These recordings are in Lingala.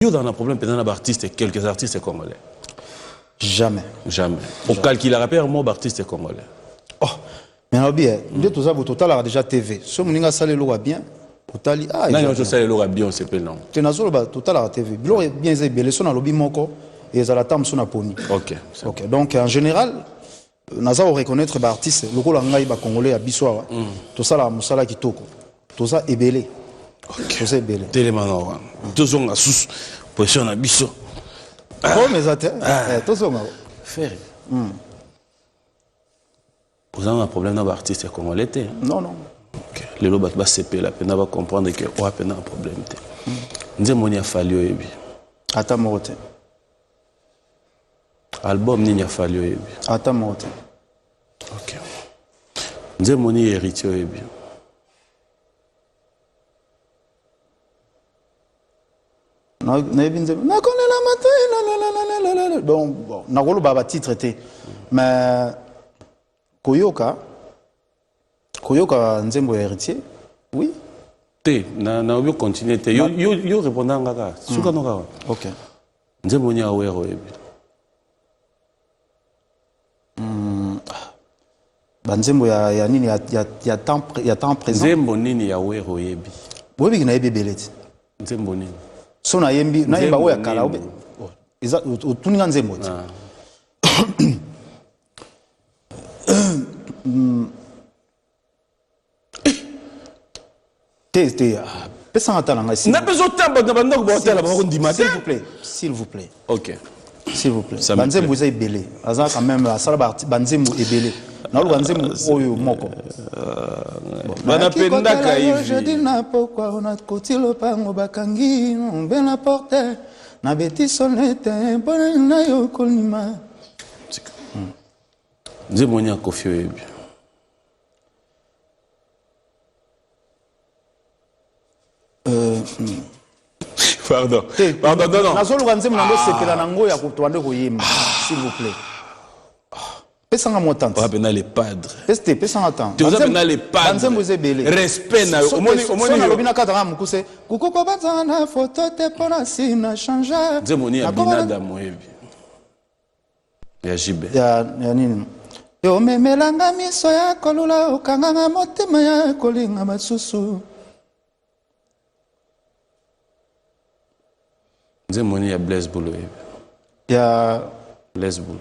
Yo ozala na problème mpenza na baartiste, quelques artistes congolais? Jamais. Jamais. Ocalculaka mpe mo baartiste congolais? Oh, mais nalobi nde toza bo totalaka déjà TV. So moninga asala eloko ya bien, otali, ah, nani osala eloko ya bien osepeli nango? Te, nazoloba totalaka TV, biloko ya bien eza ebele. So nalobi moko, ezala ta mosu na poni. Ok, donc en général naza koreconnaître baartiste lokola ngai, bacongolais ya biso awa. Tosalaka mosala kitoko, toza ebele, toza ebele. Telema na wana, tozonga susu position na biso. Problème eza te, tozonga. Ferre, oza na problème na baartiste congolais te? Non. Lelo bato basepela mpenza, bacomprendre ke oya mpenza na problème te. Nzembo nini ya Fally oyebi? Ata moko te. Album nini ya Fally oyebi? Ata moko te. Ok, nzembo nini Héritier oyebi? Nayebi nzembo nakolela matoi. Donc bon, nakoloba batitre te, mais koyoka nzembo ya Héritier, oui. Te, naobi continue te. Yo répondre nga kaka suka no kaka. Ok. Nzembo nini ya Wera oyebi? Banzembo ya nini, ya temps présent? Nzembo nini ya Wera oyebi? Boyebiki nayebi ebele te. Nzembo nini? So nayembi, nayemba oyo ya kala. Eza otuninga nzembo te. Te te, pesanga ta na ngai. Napesa otala na bandako, baotala, bakondima te. S'il vous plaît, s'il vous plaît. Ok. S'il vous plaît. Banzembo eza ebele, aza quand même asala banzembo ebele. Naoluka nzembo oyo moko. Banapendaka. Jeudi na pokwa, nakoti lopango, bakangi mbe na porte, nabeti sonnette mpona na yo kolima. Nzembo nini ya Koffi oyebi? Pardon, pardon, non, non. Nazoluka nzembo nango esepela nango ya kotwande koyemba. S'il vous plaît, pesanga mwa temps. Oza mpenza le padre. Te, pesanga temps. Te, oza mpenza le padre. Banzembo eza ebele. Respect na yo, omoni, omoni. Nalobi na kata nga mokuse kukuko banzanga na foto te mpona si na change. Nzembo nini ya Binadam oyebi, ya Jibe? Ya nini? Omemelanga miso ya kolula, okanganga motema ya kolinga basusu. Nzembo nini ya Blaise Bulu oyebi? Ya Blaise Bulu.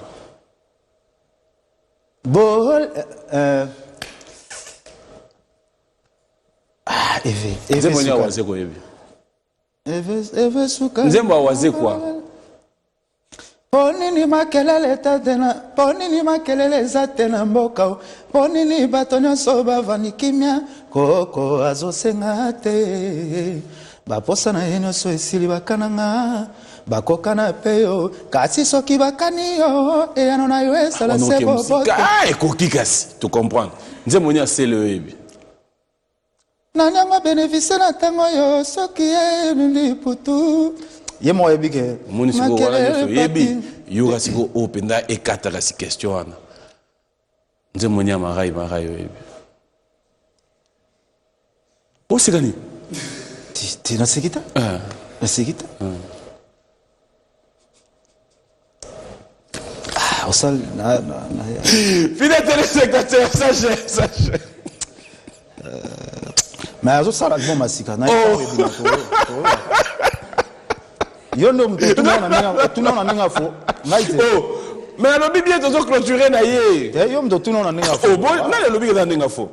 Bol ah, eve. Nzembo nini ya Wazekwa oyebi? Eve suka. Nzembo ya Wazekwa. Mpo nini makelele eza na, mpo nini makelele eza te na mboka? Mpo nini bato nyonso bavandi kimia? Koko azosenga te, baposa na ye nyonso esili. Bakananga bakokana mpe yo, kasi soki bakani yo, eyano na yo ezala se boboto. Ekoki kasi tocomprendre. Nzembo nini asele oyebi? Nani yango bénéficie na ntango oyo soki ye liputu ye moko oyebi ke. Omoni sikoyo, wana nyonso oyebi. Yoka sikoyo, oyo mpenza ekataka si question wana. Nzembo nini ya Marai Marai oyebi? Oseka nini? Te, naseki te, naseki te. Osali. Fidèle téléspectateur, sachez, sachez. Mais azosala album ya sika. Yo nde moto otuna na ndenge afo ngai te. Mais alobi bien, tozo clôturer na ye. Yo moto otuna na ndenge afo. Nani alobi eza ndenge afo?